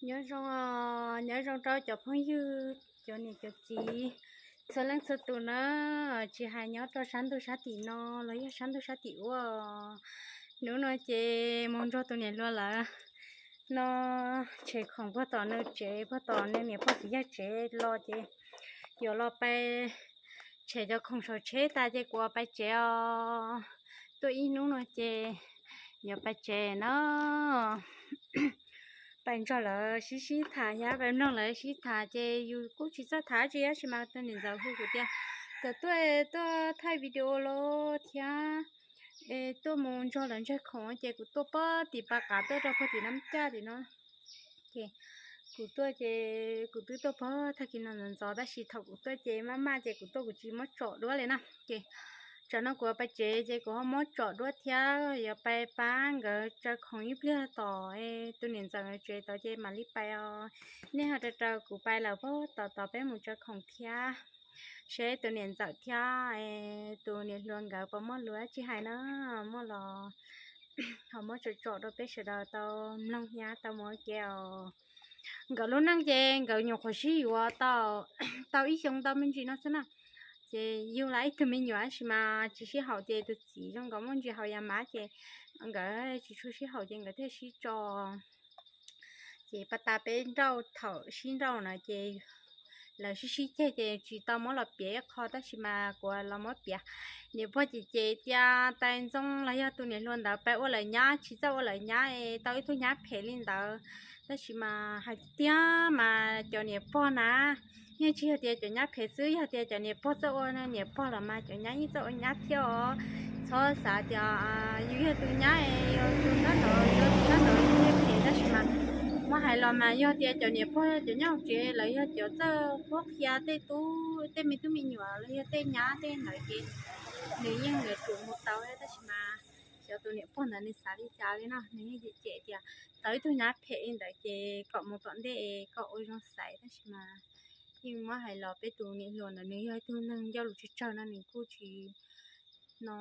Nyob zoo, nyob zoo rau cov phooj ywg, cov niam cov txiv, txhua leej txhua tus na, tsis hais nyob rau sab ntuj sab tim no los yog sab ntuj sab tim ub, hnub no ces mus nrog tus niam hluas lawv no tshem khoom puag tom nws tsev, puag tom nws niam pog txiv yawg tsev los ces yuav los pais tshem cov khoom saum tsheb tas ces kuv pais tsev os. Tuaj ib hnub no ces yuav pais tsev no. Pais nrog lawv sib sib tham thiab pais mloog lawv sib tham ces yus kuj tsis txawj tham dab tsi tab sis mas tus niam ntxawm hu kuv tias kom tuaj, tuaj thaij video los thiab es tuaj mus nrog lawv ntsawg khoom ces kuv tuaj puag tim pas qav tuaj rau puag tim Nab Caj tim no. Ces kuv tuaj ces kuv twb tuaj puag tag kis no ntxov ntxov tab sis thaum kuv tuaj ces maj maj ces kuv tuaj kuv tsis muab tsom duab li na. Ces tsam no kuv pais tsev ces kuv ho muab tsom duab thiab yuav pais pab nkawd tsaws khoom ib pliag tom tus niam ntxawm tsev tod ces mam li pais os. Nej ho raws raws kuv pais lawm puag tom tod peb mus tsaws khoom thiab seb tus niam ntxawm thiab tus niam hluas nkawd puas muaj lus dab tsi hais na, muaj los ho muab tsom tsom rau peb sawv daws tau mloog thiab tau mus ua ke os. Nkawd lub neej ces nkawd nyuam qhuav sib yuav tau ib xyoo ntau me ntsis no xwb na. Ces yug los ib tug me nyuam tab sis mas tsis sib haum ces tus txiv zoo nkaus muaj ntsis haus ya mav ces nkawd tsis tshua sib haum ces nkawd thiaj sib tso. Ces pas tas peb nrauj thaum sib nrauj na ces lawv sib sib ceg ces tsis tau muab los piav ib qho tab sis mas kuv los muab piav. Niam pog ces ces tias tais ntxoo los yog tus niam hluas ntawd pais ua lawv nyab tsis txawj ua lawv nyab es tau ib tug nyab phem li ntawd. Tab sis mas hais tiag mas cov niam pog na yeej tsis yog tias cov nyab phem xwb, yog tias cov niam pog txawj ua niam pog los mas cov nyab yeej txawj ua nyab thiab os. Txhob xav tias yus yog tus nyab es yus tus nrab nraud yus tus nrab nraud yeej phem tab sis mas muab hais los mas yog tias cov niam pog cov nyob hauv tsev lawv yog cov txawj qhuab qhia tej tub tej me tub me nyuam los yog tej nyab tej ntawd ces nws yeej yuav tsum mus tau tab sis mas xyov tus niam pog ntawd nws xav li cas li no nws yeej cem cem tias tau ib tug nyab phem li ntawd ces kom mus tom ntej es kom ua zoo xaiv tab sis mas yeej muab hais los peb tus niam hluas ntawd nws yog ib tug neeg ncauj lus tsawg tsawg no nws kuj tsis no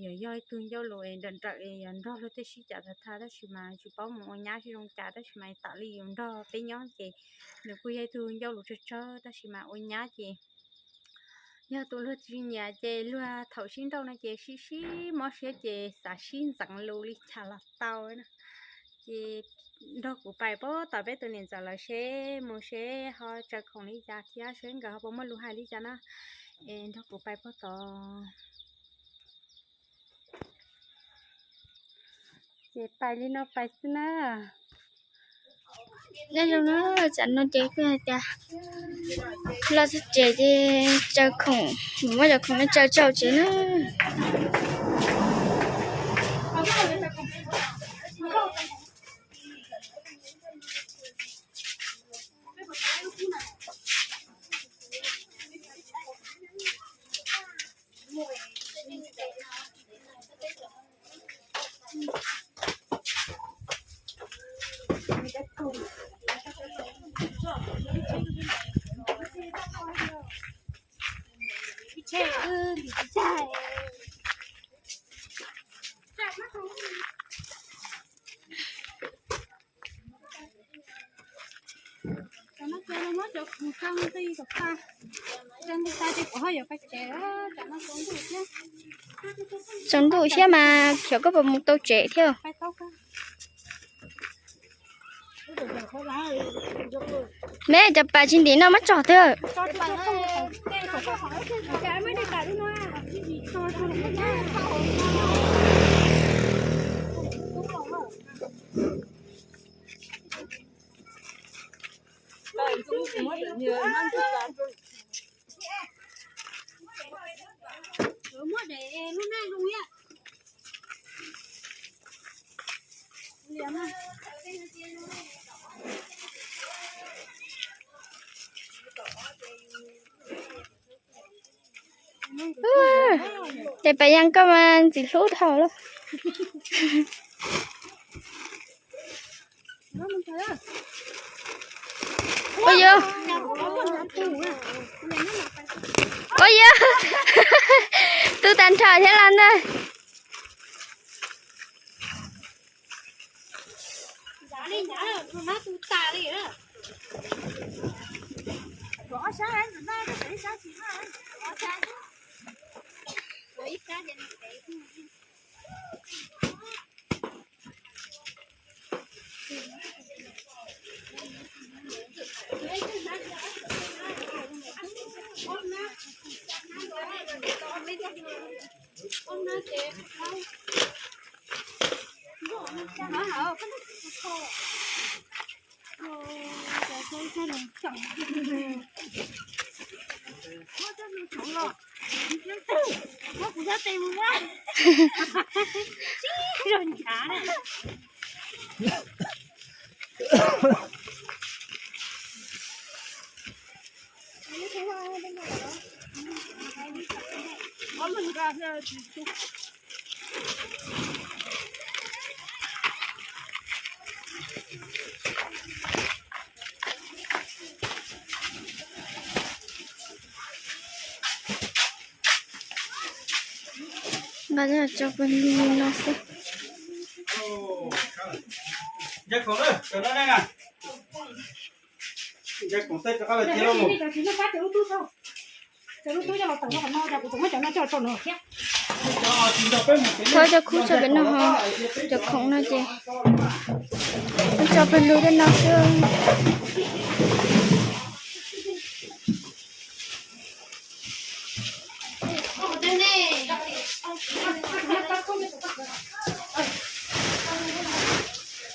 yuav yog ib tug ncauj lus es nrawm nrawm es yuav nrog luag tej sib cav tag tag tab sis mas tsis paub mus ua nyab sib zoo cas tab sis mas tam li yus nrog peb nyob ces nws kuj yog ib tug ncauj lus tsawg tsawg tab sis mas ua nyab ces yog tus luag tsis nyiam ces luag thaum sib nrauj no ces sib sib mob siab ces xav sib ntxeev lus li cas los tau na. Ces nrog kuv pais puag tom peb tus niam ntxawm lawv seb mus seb ho tsaws khoom li cas thiab seb nkawd ho puas muaj lus hais li cas na. Es nrog kuv pais puag tod. Ces pais li no pais xwb na. Nyob zoo na, tsam no ces kuj hais tias los txog tsev ces tsaws khoom, mus muab cov khoom no tsaws tsau tsev na. Tsaus ntuj thiab mas xyov koj puas mus tau tsev thiab. Me cov pas tsis ntim no muab tso twg. Ces pas yas koj mas ntxim hlub dhau lawm. Ua yog, ua yog, tu tag nrho thiab los ntag. Nqa coj tso pawg lug no xwb. Thov cov khub tso pem no ho, cov khoom no ces tso pawg lug tej no xwb.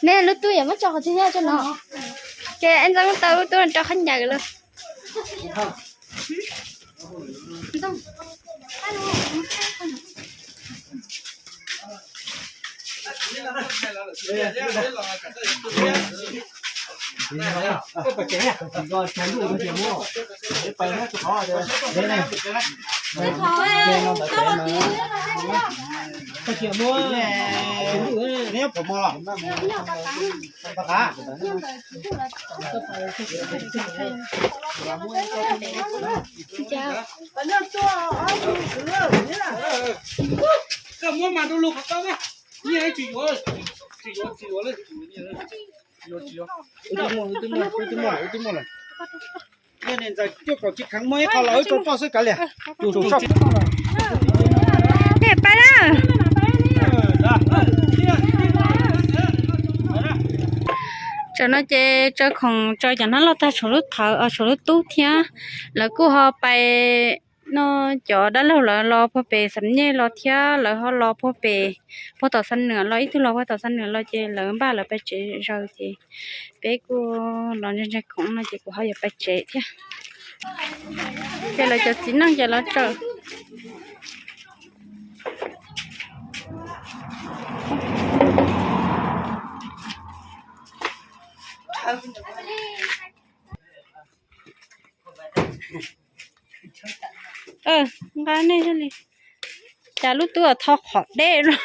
Nej lub tub yam muab tso qhov twg thiab tso no. Ces ej ntxoov tau lub tub rau qhov ncaws lawm. Koj muab mas du lug qhov tau na. Nyiaj tsis yuav, tsis yuav, tsis yuav lawm. Tsis yuav, tsis yuav. Wb twb muaj, wb twb muaj, wb twb muaj lawm. Yog niam ntxawm cuaj kaum tsis kheev muab ib qho los wb rau koj xwb kav liam. Tus tus tsis muaj lawm. Peb pais na. Tsam no ces tso khoom tso cov hnab loj tag tshuav lub thawv, tshuav lub tub thiab. Lawv kuj ho pais no, cov dab laug lawv los puag pem Xam Nyej los thiab, lawv ho los puag pem, puag tom Xam Nwm los, ib tug los puag tom Xam Nwm los ces lawv npaj lawv pais tsev zaws ces peb kuj los ntsia ntsia khoom no ces kuv ho yuav pais tsev thiab. Ces lawv cov txiv neej ces lawv tsaws nqa nej thiaj li cas lub tub thau qhov deb los.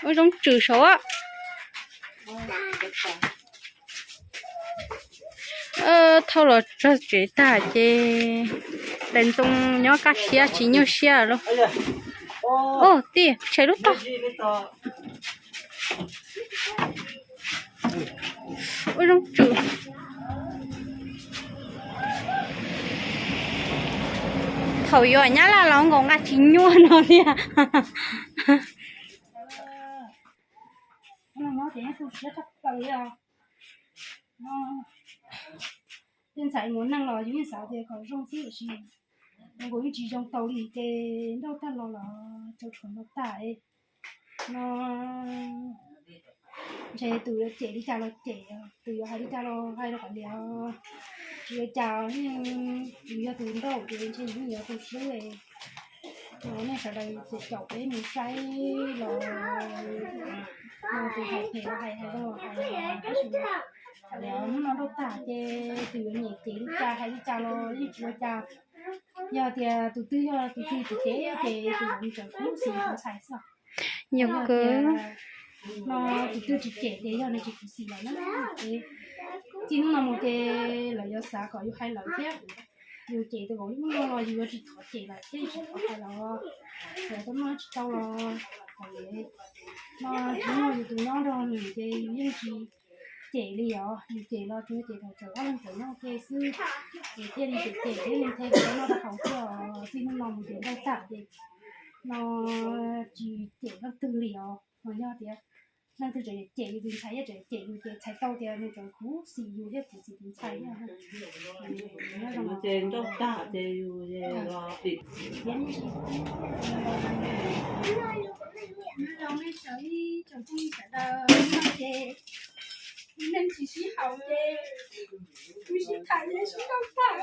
Ua zoo tswm saud. Thauj los txog tsev tag ces tais ntxoo nyob kaj siab tsis nyuaj siab lauj. Oj, tij tshem lub tog. Ua zoo tswm. Thaum yuav nyab laj los nkaus nqa tsis nyuaj no tiag. Tej ntxhais muaj neej los yus yeej xav tias kom zoo xwb tiam sis nkaus yeej tsis zoo tau li ces nrauj tag los los tsaus tshuav nrauj tag no. Ntshe tus yuav cem li cas los cem, tus yuav hais li cas los hais rau qhov tias tsis ua cas, yeej yus yog tus nrauj ces ntshe yus yeej yuav tu siab. Nej sawv daws ces caum peb mus saib los, tus hais phem los hais, hais zoo los hais, tab sis thaum hnub no nrauj tag ces tus yuav nyem cem li cas hais li cas los yeej tsis ua cas. Yog tias tus twg yog tus twg tsis cem ces tus yuav mus tseem khuv xim tus ntxhais xwb. Yog tias no tus twg tsis cem ces yog nws tsis khuv xim lawm na. Ces txij hnub no mus ces lawv yuav xav kom yus hais lawv thiab. Yus cem tus vauv li hnub no los yus yuav tsis thov cem lawm thiab, yus tsis thov hais lawm. Txawm tau noj tsis tau los no tsis muaj yus tus nyob nrog nws ces yus yeej tsis cem li os. Yus cem los tsuas cem thaum tsawg ob leeg tseem nyob ua ke xwb, ces thiaj li cem cem thiab li thiaj li noj tau haus xwb os. Txij hnub no mus ces nrauj tag ces no tsis cem leej twg li os. Mas yog tias Leej twg tseem cem yus tus ntxhais thiab tseem cem yus ces txhais tau tias nws tseem khuv xim yus thiab khuv xim tus ntxhais thiab. Ces nrauj tag ces yus los tim los nej sawv ib tsoom phooj ywg sawv daws no ces neeg tsis sib haum ces kuj sib tham ces sib nrauj tag,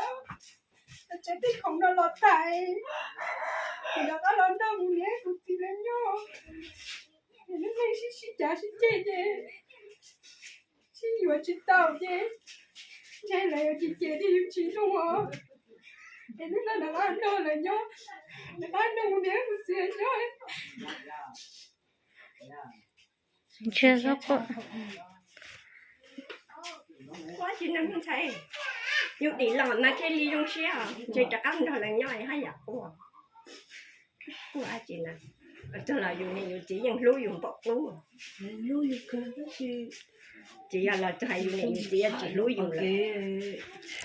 tsev tej khoom no los tag, ces rov qab los nrog mus niam tus txiv lawv nyob. Ces lub neej sib sib cav sib ceg ces sib yuav tsis tau ces ntshe lawv yuav cem cem thiaj yus tsis zoo os. Ces hnub no rov qab nrog lawv nyob, rov qab nrog mus niam tus txiv lawv nyob. Ntsia, ntsia, yus dim los mas thiaj li zoo siab, ntshe rov qab nrog lawv nyob haj yam quaj. Quaj dab tsi na, txog los yus niam yus txiv yeej hlub yus npaum qub. Hlub yus kawg tab sis tsis yog los txog yus niam yus txiv tsis hlub yus lawm.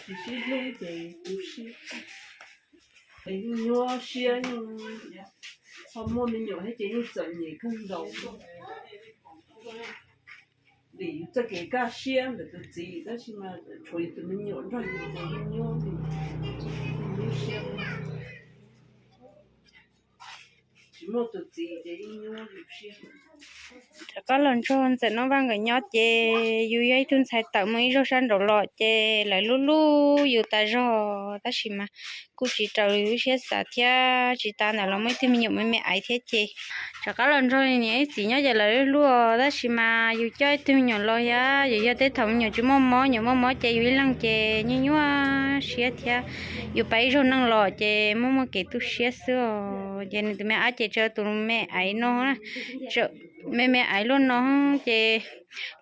Tsis sib hlub ces tu siab. Nyuaj siab, ho muaj me nyuam thiab ces yeej txom nyem kawg nkaus. Vim yus txoj kev kaj siab ntawm tus txiv tab sis mas tshuav yus tus me nyuam nrog yus ces yeej nyuaj, nyuaj siab. Tsis muaj tus txiv ces yeej nyuaj yus siab. Rov qab los nrog Ntxawm Noj Vaj nkawd nyob ces yus yog ib tug ntxhais tawm mus ib zaug sab nraud los ces lawv hlub hlub yus tas zog tab sis mas kuj tsis raws li lub siab xav thiab. Tsis tas ntawd los muaj ib tug me nyuam me me aiv thiab ces rov qab los nrog niam ib txiv nyob ces lawv hlub hlub tab sis mas yus coj ib tug me nyuam los thiab yus yog tej thaum me nyuam tsis muaj mob, nyuam muaj mob ces yus ib leeg ces nyuaj nyuaj siab thiab. Yus pab ib zaug neej los ces muaj muaj kev tu siab xwb os. Ces nws tus me ab ces tseem tus me aiv no, me me aiv luaj no ces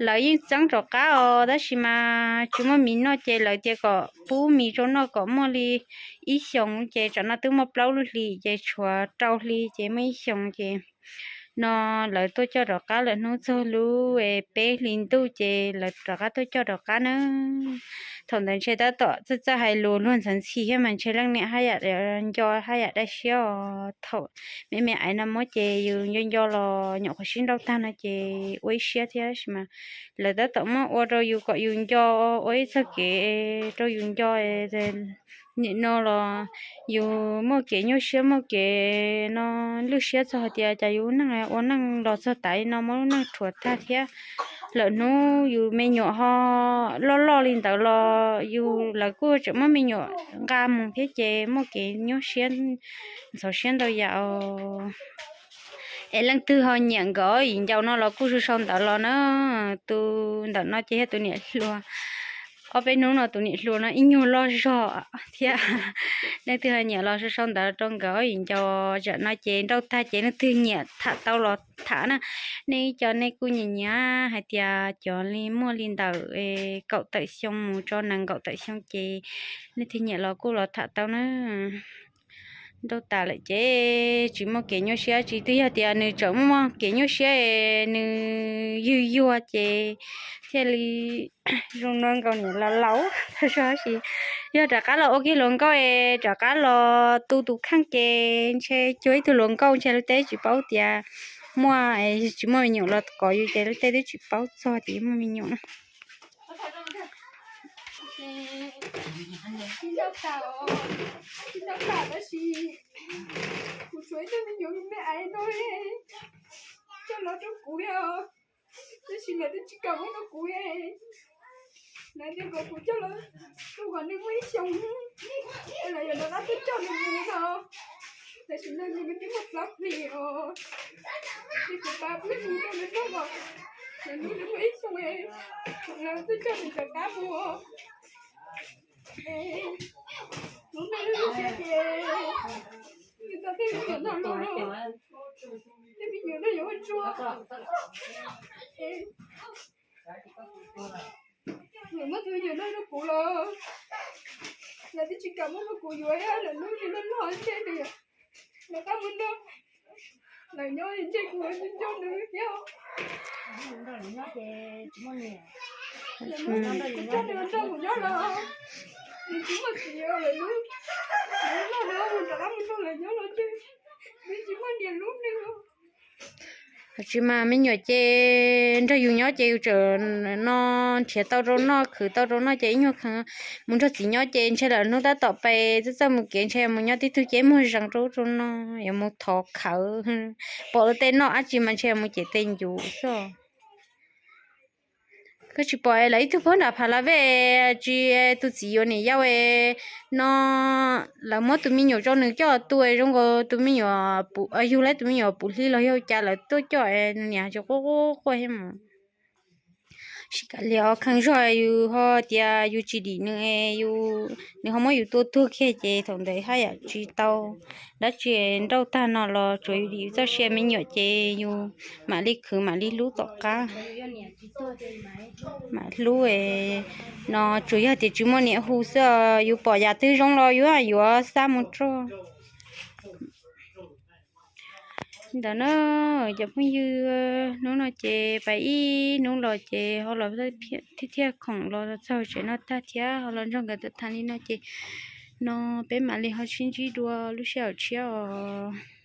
lawv yeej txeeb rov qab os tab sis mas tsis muaj mis noj ces lawv tias kom pub mis rau noj kom muaj li ib xyoos ces tsam no twb muaj plaub lub hlis ces tshuav rau hli ces muaj ib xyoos ces no lawv tuaj coj rov qab lawm. Hnub txog lub peb hlis ntuj ces lawv rov qab tuaj coj rov qab na. Thaum ntawd ntshe tab tom txawj txawj hais lus luag ntxhi ntxhi thiab mas ntshe leej niam haj yam nco haj yam dai siab os. Thaum me me aiv no muab ces yus nco nco los nyuam qhuav sib nrauj tag no ces ua ib siab thiab tab sis mas lawv tab tom muab ua rau yus kom yus nco, ua ib txoj kev rau yus nco. Nim no los yus muaj kev nyuaj siab muaj kev no lwj siab txog hais tias cas yus neej ua neej los txog tav li no muab lub neej rhuav tag thiab. Lawm hnub yus me nyuam ho loj loj li ntawd los yus, lawv kuj tseem muab me nyuam nqa mus thiab ces muaj kev nyuaj siab ntxhov siab ntau yam os. Es leej twg ho nyiam nkawd ob yim ncaus no los kuj sau sau ntawv los na. Tus ntawm no ces yog tus niam hluas. Ob peb hnub no tus niam hluas no ib nyuag loj zog thiab. Leej twg ho nyiam los sau sau ntawv rau nkawd ob yim ncaus. Tam no ces nrauj tag ces leej twg nyiam tham tau los tham na. Nej cov nej kuj nyiam nyiam hais tias cov li muaj li ntawm kaum tawm xyoo mus txog nees nkaum tawm xyoo ces leej twg nyiam los kuj los tham tau na. Nrauj tas lawm ces tsis muaj kev nyuaj siab, tsis twb yog tias nws tseem muaj kev nyuaj siab es nws yws yuag ces thiaj li zoo no nkaus niam laus laus. Tab sis yog rov qab los ua kiag hluas nkauj es rov qab los tu tus kheej ces ntshe cuag ib tug hluas nkauj ntshe lub teb tsis paub tias muaj, tsis muaj me nyuam los kov yus ces lub teb twb tsis paub txog tias muaj me nyuam na. Tsis nco tham, tsis nco tham tab sis kuv tshuav ib tug me nyuam me me aiv no coj los rau kuv thiab, tab sis lawv twb tsis kam muab rau kuv. Lawv tias kom kuv coj los tu kom nws muaj ib xyoos, lawv yuav rov qab tuaj coj nws mus no. Tam sim no nws twb muaj plaub hlis os, ces kuv pab pub mus rau nws noj kom nws hnub nws muaj ib xyoos, lawv tuaj coj nws rov qab mus. Lub neej lub siab ces nws tau tej me nyuam no los, tej me nyuam no yuav ua tsuag. Lawv muab tus me nyuam no rau kuv los lawv twb tsis kam muab rau kuv yuav thiab, lawv hnub nws loj loj ntshe nws lawv qab mus nrog lawv nyob ntshe kuv nco nco nws thiab. Lawv muab kuv coj nws nrog kuv nyob los nws tsis muaj txiv, lawv hnub nws loj nws mus rov qab mus nrog lawv nyob los ntshe nws tsis muaj niam hlub nws. Tsis mas me nyuam ces nrog yus nyob ces yus tseem no nrhiav tau rau noj, khwv tau rau noj ces ib nyuag kheev. Mus nrog txiv nyob ces ntshe lawm hnub tab tom pes txawj txawj mus kev ntshe mus nyob tib tug ces muag zees rau ub rau no, yuav mus thov khawv, pom lawv tej noj dab tsi mas ntshe mus cem tej ncuv xwb. Koj tsis pom es lawv ib tug pab nram Pha La Vej tsis, tus txiv yuav niam yau no, lawv muab tus me nyuam rau nws coj tu zoo nkaus tus me nyuam, yug lawv tus me nyuam puv hli los yog cas lawv tuaj coj nws niam tsis quaj quaj quaj thiab mas. Sib kav liam kheej zog yus ho tias yus tsis dim nws, nws ho muab yus tua tuag kiag ces thaum ntawd haj yam tsis tau dab tsi, nrauj tag no los tsuas yus dim yus txoj sia me nyuam ces yus mam li khwv mam li hlub tom qab. Mam hlub no tsuas yog tias tsis muaj niam hu xwb, yus pom yam twg zoo los yus yuav xa mus rau ntawd na. Cov phooj ywg, hnub no ces pais ib hnub los ces ho los thiab thiab khoom los txog tsev no tag thiab ho los nrog nkawd tham li no ces no peb mam li ho sib ntsib dua lub sij hawm tshiab os.